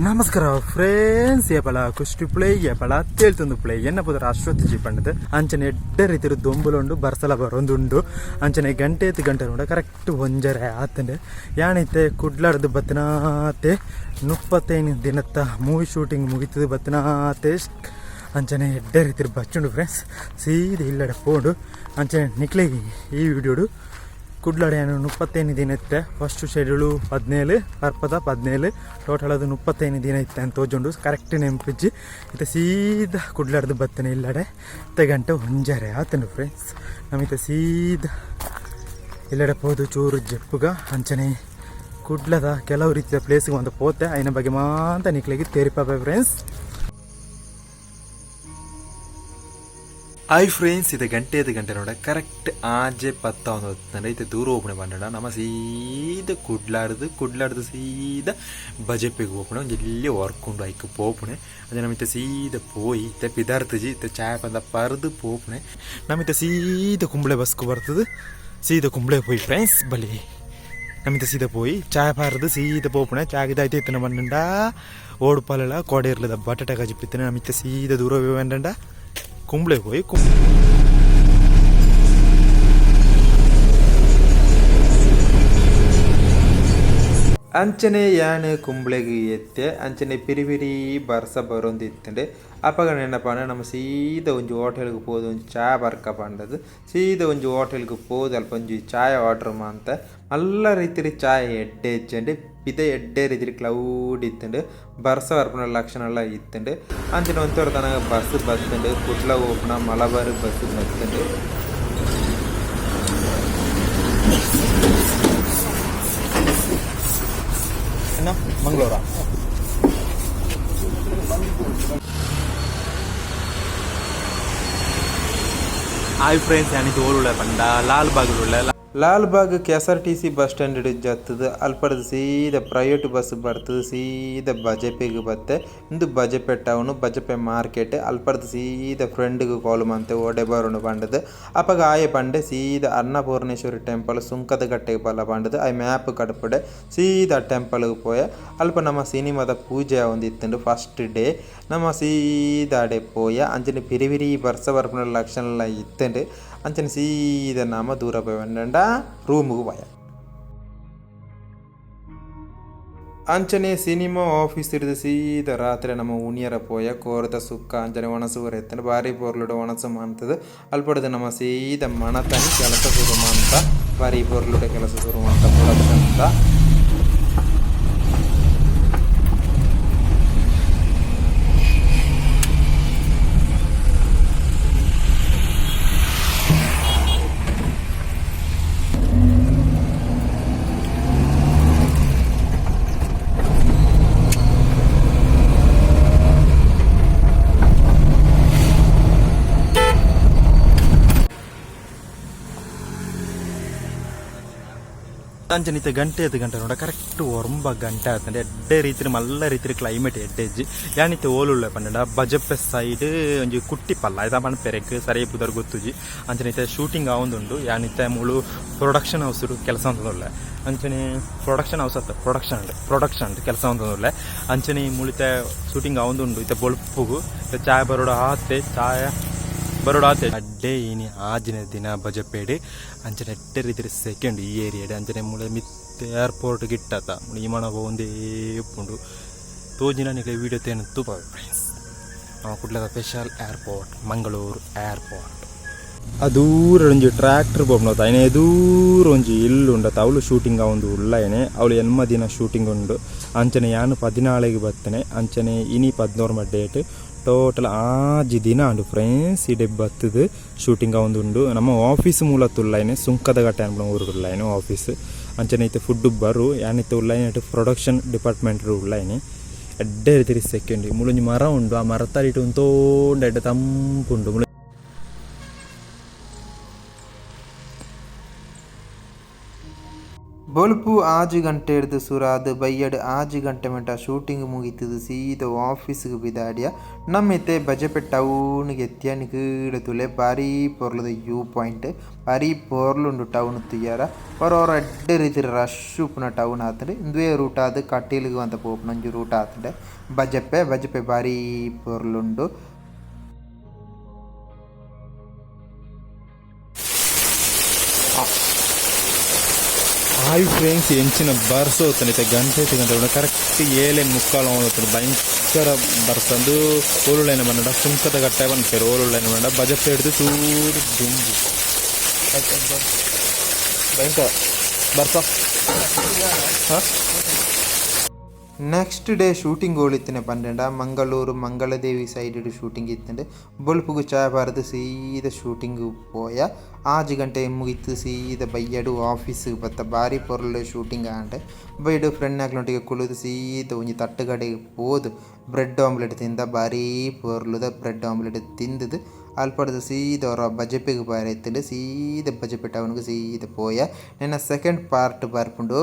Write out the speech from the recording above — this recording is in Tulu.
ನಮಸ್ಕಾರ ಫ್ರೆಂಡ್ಸ್, ಏಪಲ ಕುಷ್ಟಿ ಪ್ಲೇ ಏಪಲ ತೇಳ್ತೊಂದು ಪ್ಲೇ ಎನ್ನ ಪುದರ್ ಅಶ್ವತ್ಥ ಜಿ ಪಂಡದು. ಅಂಚನೆ ಎಡ್ಡೆ ರೀತಿಯ ದೊಂಬುಲುಂಡು, ಬರ್ಸಲ ಬರೊಂದುಂಡು. ಅಂಚನೆ ಗಂಟೆ ಎತ್ತು ಗಂಟೆ ಉಂಡು, ಕರೆಕ್ಟ್ ಒಂಜರೆ ಆತಂಡು. ಯಾನೈತೆ ಕುಡ್ಲಾರ್ದು ಬತ್ತನಾತೆ 35 ದಿನತ್ತ ಮೂವಿ ಶೂಟಿಂಗ್ ಮುಗಿತದೆ ಬತ್ತನಾತೆ. ಅಂಚನೆ ಎಡ್ಡೆ ರೀತಿಯ ಬಚ್ಚುಂಡು ಫ್ರೆಂಡ್ಸ್, ಸೀದ ಇಲ್ಲಡೆ ಪೋಂಡು. ಅಂಚನೆ ನಿಕ್ಲೆಗಿ ಈ ವಿಡಿಯೋಡು ಕುಡ್ಲಡೆ ಯಾನು 35 ದಿನ ಇತ್ತೆ. ಫಸ್ಟ್ ಶೆಡ್ಯೂಲು 17 ಪರ್ಪದ 17, ಟೋಟಲ್ ಅದು 35 ದಿನ ಇತ್ತೆ ಅಂತ ತೋಜುಂಡು. ಕರೆಕ್ಟ್ ನೆಂಪಿಜ್ಜಿ. ಇತ್ತೆ ಸೀದ ಕುಡ್ಲಾಡ್ದು ಬತ್ತನೆ ಇಲ್ಲಡೆ. ಇತ್ತೆ ಗಂಟೆ ಒಂಜರೆ ಆತಂಡು ಫ್ರೆಂಡ್ಸ್. ನಮಿತ್ತೆ ಸೀದ ಇಲ್ಲಡೆ ಪೋದು ಚೂರು ಜಪ್ಪುಗ. ಅಂಚನೆ ಕುಡ್ಲದ ಕೆಲವು ರೀತಿಯ ಪ್ಲೇಸ್ಗೆ ಒಂದು ಪೋತೆ, ಐನ ಬಗ್ಗೆ ಮಾಂತ ನಿಕ್ಲೆಗೆ ತೇರಿಪಾಪೆ ಫ್ರೆಂಡ್ಸ್. ಹಾಯ್ ಫ್ರೆಂಡ್ಸ್, ಇದು ಗಂಟೆ ಐದು ಗಂಟೆ ನೋಡ, ಕರೆಕ್ಟ್ ಆಜೆ ಪತ್ತ ಒಂದು ಹೊತ್ತಂದ್ರೆ ಇದು ದೂರ ಓಪಣೆ ಬಂಡ. ನಮ್ಮ ಸೀದ ಕುಡ್ಲಾಡ್ದು ಕುಡ್ಲಾಡ್ದು ಸೀದ ಬಜೆಪಿಗೆ ಹೋಗ್ಪಣೆ. ಒಂದು ಎಲ್ಲಿ ವರ್ಕ್ ಉಂಡು, ಐಕ್ ಪೋಪಣೆ. ಅದೇ ನಮಿತ ಸೀದ ಪೋಯಿ ಇತ್ತೆ ಪಿದಾರ್ತಜಿ. ಇತ್ತೆ ಚಾಯ್ ಪಂದ ಪರ್ದು ಪೋಪಣೆ. ನಮಿತ ಸೀದ ಕುಂಬಳೆ ಬಸ್ಕು ಬರ್ತದೆ, ಸೀದ ಕುಂಬಳೆ ಪೋಯಿ ಫ್ರೆಂಡ್ಸ್. ಬಲಿ ನಮಿತ ಸೀದ ಪೋಯಿ ಚಾಯ್ ಪಾರ್ದು ಸೀದ ಪೋಪಣೆ. ಚಾಗಿದಾಯ್ತು ಇತ್ತನ ಬಂಡ ಓಡುಪಾಲೆಲ್ಲ ಕೋಡೆ ಇರ್ಲದ ಬಟಾಟೆ ಕಜಿಪಿತ್ತನೆ. ನಮಿತ ಸೀದ ದೂರ ಬಂಡ ಕುಂಬಳೆ ಹೋಯಿ ಕುಂ ಅಂಚನೆ ಯಾನ್ ಕುಂಬ್ಳೆಗ್ ಎತ್ತೆ. ಅಂಚನೆ ಪಿರಿ ಪಿರಿ ಬರ್ಸ ಬರೊಂದಿತ್ತಂಡೆ. ಅಪಗ ನೆನಪಾನ ನಮ್ಮ ಸೀದ ಒಂಜಿ ಹೋಟೆಲ್ಗ್ ಪೋದು ಒಂಜಿ ಚಾ ಬರ್ಕ ಪಂಡದು. ಸೀದ ಒಂಜಿ ಹೋಟೆಲ್ಗ್ ಪೋದು ಅಲ್ಪ ಒಂಜಿ ಚಾಯ್ ಆರ್ಡರ್ ಮಾಂತ. ಮಲ್ಲ ರೀತಿಡ್ ಚಾಯ್ ಎಡ್ಡೆ ಇಜ್ಜಂಡ್, ಪಿದ ಎಡ್ಡೆ ರೀತಿಡ್ ಕ್ಲೌಡ್ ಇತ್ತಂಡ್, ಬರ್ಸ ಬರ್ಪುನ ಲಕ್ಷಣ ಇತ್ತಂಡ್. ಅಂಚನೆ ಒಂತೊರ್ತನ ಬಸ್ ಬತ್ತಂಡ್, ಕುಡ್ಲ ಪೋಪುನ ಮಲಬಾರ್ ಬಸ್ ಬತ್ತಂಡ್. ಮಂಗಳೂರ. ಹಾಯ್ ಫ್ರೆಂಡ್ಸ್, ಯಾನಿತ್ತು ಓಲುಳ್ಳೆ ಪಂಡ Lal Bagh ಉಳ್ಳೆ. Lalbagh K S R T C bus stand ಜತ್ತದು ಅಲ್ಪಡ್ದು ಸೀದ ಪ್ರೈವೇಟ್ ಬಸ್ ಬರ್ತದೆ, ಸೀದ ಬಜಪೆಗೆ ಬತ್ತೆ. ಇಂದು ಬಜಪೆ ಟೌನ್, ಬಜಪೆ ಮಾರ್ಕೆಟ್. ಅಲ್ಪಡ್ದು ಸೀದ ಫ್ರೆಂಡ್ಗೆ ಕಾಲ್ ಮಂತೆ, ಓಡೆ ಬರೋಣ ಪಂಡದು. ಅಪಗ ಆಯೆ ಪಂಡೆ, ಸೀದ ಅನ್ನಪೂರ್ಣೇಶ್ವರಿ ಟೆಂಪಲ್ ಸುಂಕದ ಕಟ್ಟೆಗೆ ಬಲ್ಲ ಪಂಡದು. ಆಯ್ ಮ್ಯಾಪ್ ಕಡಪಡೆ ಸೀದ ಟೆಂಪಲ್ಗೆ ಪೋಯ. ಅಲ್ಪ ನಮ್ಮ ಸಿನಿಮಾದ ಪೂಜೆ ಒಂದಿತ್ತುಂಡು ಫಸ್ಟ್ ಡೇ. ನಮ್ಮ ಸೀದ ಅಡೆ ಪೋಯ. ಅಂಚನೆ ಪಿರಿ ಪಿರಿ ಬರ್ಸ ಬರ್ಪುನ ಲಕ್ಷಣ ಇತ್ತುಂಡು. ಅಂಚನೆ ಸೀದ ನಾಮ ದೂರ ಪೋಯ, ರೂಮ್ಗೆ ಪೋಯ. ಅಂಚನೆ ಸಿನಿಮಾ ಆಫೀಸ್ ಹಿಡಿದು ಸೀದ ರಾತ್ರಿ ನಮ್ಮ ಉಣಿಯರ ಪೋಯ. ಕೋರದ ಸುಕ್ಕ ಅಂಚನೆ ಒಣಸು ಎತ್ತಂಡು. ಬಾರಿ ಪೊರ್ಲುಡು ಒಣಸು ಮಂತದು. ಅಲ್ಪಡ್ದು ನಮ್ಮ ಸೀದ ಮಣತನಿ ಕೆಲಸ ಶುರು ಮಂತ. ಬಾರಿ ಪೊರ್ಲುಡು ಕೆಲಸ ಶುರು ಮಂತ ಪ್ರೊಡಕ್ಷನ್. ಅಂಚನೆ ಗಂಟೆ ಐದು ಗಂಟೆ ನೋಡ, ಕರೆಕ್ಟ್ 9 ಗಂಟೆ ಆತಂಡೆ. ಎಡ್ಡೆ ರೀತಿಯ ಮಲ್ಲ ರೀತಿಯ ಕ್ಲೈಮೇಟ್ ಎಡ್ಡೆ ಇಜ್ಜಿ. ಯಾನಿತ್ತೆ ಓಲುಳ್ಳೆ ಪಂಡ ಬಜಪೆ ಸೈಡ್ ಒಂಜಿ ಕುಟ್ಟಿ ಪಲ್ಲ ಆಯ್ತಾ ಪಂಡ ಪೆರೆಕ್ ಸರಿ ಪುದರ್ ಗೊತ್ತುಜಿ. ಅಂಚನೆ ಇತ್ತೆ ಶೂಟಿಂಗ್ ಆವೊಂದುಂಡು. ಯಾನಿತ್ತೆ ಮುಳು ಪ್ರೊಡಕ್ಷನ್ ಹೌಸ್ ಕೆಲಸ ಉಳ್ಳೆ. ಅಂಚನೆ ಪ್ರೊಡಕ್ಷನ್ ಹೌಸ್ ಅತ್ತ ಪ್ರೊಡಕ್ಷನ್ ಪ್ರೊಡಕ್ಷನ್ ಕೆಲಸ ಉಳ್ಳೆ. ಅಂಚನೆ ಮುಳಿತೆ ಶೂಟಿಂಗ್ ಆವೊಂದುಂಡು. ಇತ್ತೆ ಬೊಲ್ಪುಗು ಇತ್ತೆ ಚಾಯ್ ಬರೋಡು ಆತೆ, ಚಾಯ ಬರೋಡು ಆತೆ. ಅಡ್ಡೆ ಇನಿ ಆಜಿನ ದಿನ ಬಜಪೇಡು. ಅಂಚನೆ ಎಡ್ಡೆ ರೀತಿಯ ಸೆಕೆಂಡ್ ಈ ಏರಿಯಾಡ್. ಅಂಚನೆ ಮುಳೆ ಮಿತ್ತೆ ಏರ್ಪೋರ್ಟ್ ಗಿಟ್ಟತ ಮುಳು ಇಮಣ ಒಂದೇ ಉಪ್ಪುಂಡು ತೋಜಿನ ನಿಕ್ಲೆ ವೀಡಿಯೋ ತೇನು ತೂಪಾವೆ ಫ್ರೆಂಡ್ಸ್. ನಮ್ಮ ಕುಡ್ಲದ ಸ್ಪೆಷಲ್ ಏರ್ಪೋರ್ಟ್, ಮಂಗಳೂರು ಏರ್ಪೋರ್ಟ್. ಆ ದೂರ ಒಂಜಿ ಟ್ರ್ಯಾಕ್ಟರ್ ಪೋಪುಂಡು. ಐನೆ ದೂರ ಒಂಜಿ ಇಲ್ಲು ಉಂಡು, ಅವಳು ಶೂಟಿಂಗ್ ಒಂದು ಉಳ್ಳಾಯನೆ. ಅವಳು 8 ದಿನ ಶೂಟಿಂಗ್ ಉಂಡು. ಅಂಚನೆ ಯಾನು 14ಗೆ ಬತ್ತನೆ. ಅಂಚನೆ ಇನಿ 11 ಡೇಟ್, ಟೋಟಲ್ 6 ದಿನ ಉಂಡು ಫ್ರೆಂಡ್ಸ್. ಇಡೆ ಬತ್ತದು ಶೂಟಿಂಗ್ ಉಂಡು. ನಮ್ಮ ಆಫೀಸ್ ಮೂಲ ತುಳ್ಳಾಯನೆ, ಸುಂಕದ ಘಟ್ಟ ಅನ್ಪುನ ಊರು ಉಳ್ಳಾಯನೆ ಆಫೀಸ್. ಅಂಚನೆ ಇತ್ತೆ ಫುಡ್ ಬರು. ಯಾನಿತ್ತೆ ಉಳ್ಳಾಯನೆ ಪ್ರೊಡಕ್ಷನ್ ಡಿಪಾರ್ಟ್ಮೆಂಟ್ ಉಳ್ಳಾಯನೆ. ಎಡ್ಡೆ ರೀತಿ ಸೆಕೆಂಡ್ ಮುಳೊಂಜಿ ಮರ ಉಂಡು. ಆ ಮರತ್ತಡಿಟ್ ಉಂತೋಂಡ ಎಡ್ಡೆ ತಂಪುಂಡು ಮುಳು. ಬೊಲ್ಪು 6 ಗಂಟೆಡ್ದ್ ಸುರಾದ್ ಬಯ್ಯಡ್ 6 ಗಂಟೆ ಮುಟ ಶೂಟಿಂಗ್ ಮುಗಿತುದು ಸೀದಾ ಆಫೀಸ್ಗ್ ಪಿದಾಡಿಯ. ನಮ್ಮಿತ್ತೆ ಬಜಪೆ ಟೌನ್ ಎತ್ತಿಯ ನಿಕುಲು ತೂಲೆ ಬಾರಿ ಪೊರ್ಲುದ ವ್ಯೂ ಪಾಯಿಂಟ್ ಬಾರಿ ಪೊರ್ಲುಂಡು ಟೌನ್ ತೂಯರ. ಒರ ಒರ ಎಡ್ಡೆ ರೀತಿಡ್ ರಶ್ ಉಪ್ಪುನ ಟೌನ್ ಆತುಂಡು. ಉಂದುವೇ ರೂಟ್ ಆದ್ ಕಟೀಲ್ಗ್ ಮಾತ ಪೋಪುನ ಒಂಜಿ ರೂಟ್ ಆತುಂಡು. ಬಜಪೆ ಬಜಪೆ ಬಾರಿ ಪೊರ್ಲುಂಡು. ಹಾಯ್ ಫ್ರೆಂಡ್ಸ್, ಎಂಚಿನ ಬರ್ಸ ಹೋಗ್ತಾನೆ ಇತ್ತೆ ಗಂಟೆ ಗಂಟೆ ಕರೆಕ್ಟ್ 7:45 ಹೋಗ್ತಾನೆ. ಭಯಂಕರ ಬರ್ಸ ಅಂದು. ಓಲುಲೈನ ಬಂಡ ಸುಂಕದ ಗಟ್ಟ ಪನ್ಪೆರ್. ಓಲುಲೈನ ಬಂಡ ಬಜಪೆ ಹಿಡ್ದು ಚೂರು ದುಂಬು. ಭಯಂಕರ ಬರ್ಸ. ಹಾಂ. ನೆಕ್ಸ್ಟ್ ಡೇ ಶೂಟಿಂಗ್ ಓಲಿತ್ತಿನ ಪಂಡೆಂಡ ಮಂಗಳೂರು ಮಂಗಳದೇವಿ ಸೈಡ್ ಶೂಟಿಂಗ್ ಇತ್ತಂಡೆ. ಬೊಲ್ಪುಗು ಚಾ ಪರ್ದು ಸೀದಾ ಶೂಟಿಂಗ್ ಪೋಯ. 6 ಗಂಟೆ ಮುಗಿತು ಸೀದಾ ಬಯ್ಯಡು ಆಫೀಸ್ ಬತ್ತ. ಬಾರಿ ಪೊರ್ಲು ಶೂಟಿಂಗ್ ಆಂಡ್. ಬಯ್ಯಡು ಫ್ರೆಂಡ್ ನಕ್ಲೊಟ್ಟಿಗೆ ಕುಲ್ಲುದು ಸೀದಾ ಒಂಜಿ ತಟ್ಟುಗಡೆಗ್ ಪೋದು ಬ್ರೆಡ್ ಆಮ್ಲೆಟ್ ತಿಂದ. ಬಾರಿ ಪೊರ್ಲುದ ಬ್ರೆಡ್ ಆಮ್ಲೆಟ್ ತಿಂದುದು ಅಲ್ಪಡ್ದು ಸೀದಾ ಒರ ಬಜಪೆಗ್ ಪೋಯೆರೆ ಇತ್ತುಂಡು. ಸೀದಾ ಬಜಪೆ ಟೌನ್ಗ್ ಸೀದಾ ಪೋಯ. ನೆನ್ನ ಸೆಕೆಂಡ್ ಪಾರ್ಟ್ ಬರ್ಪುಂಡು.